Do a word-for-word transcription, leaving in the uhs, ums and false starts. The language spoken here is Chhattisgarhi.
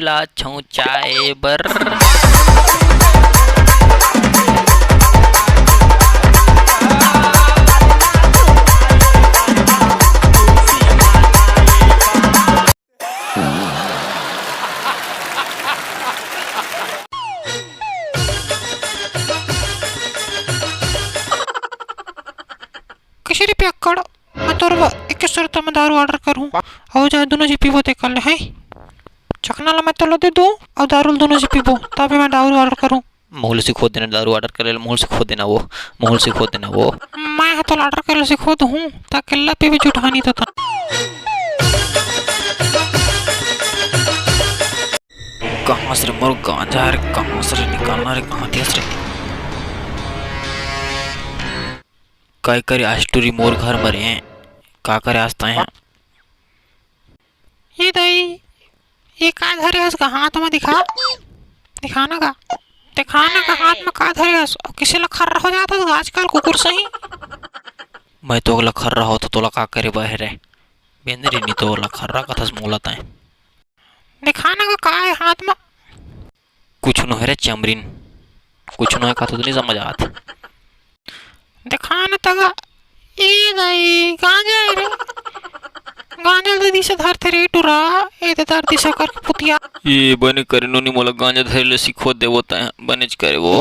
ला छौंचाए बर। कइसे रे पियक्कड़, मैं तोर बर इक्कीस सौ रुपया में दारू order करूँ, अउ जाए दोनों झी पीबो तेकर ले, हैं? चखना ला मैं तोला दे दूँ, अउ दारू ल दोनों झी पीबो, तबे मैं दारू order करूँ। महूँ ल सिखो देना दारू order करे ल, महूँ ल सिखो देना वो, महूँ ल सिखो देना वो। मैं ह तोला order करे ल सिखो दूँ, त अकेल्ला पीबे जुठहानी तो ता। कहाँ से रे मोर गांजा रे, कहाँ से रे निकालना रे, कहाँ दियस रे? काय करे आज टूरी मोर घर म रे, का करे आज तैं? ये दाई, ये का धरे हस गा हाथ म, दिखा, दिखा ना गा, दिखा ना गा हाथ म का धरे हस? अउ किसे ल खर्रा हो जात हस गा आजकल कुकुर सही। मैं तो ओला खर्रा हो तो तोला का करे बर हे रे? बेंदरी नी तो ओला खर्रा कथस मोला तैं। देखा ना का, का हे हाथ म? कुछ नोहे रे चमरीन, कुछ नोहे कथस तो नइ समझ आत। देखा ना तगा, ए दाई, गांजा हे रे। गांजा ल दे दिसे धरथे रे टूरा, ए दे धर दिसे करके पुतिया। ए बने करे नोनी मोला गांजा धरे ले सिखो देवो तैं, बनेच करे वो।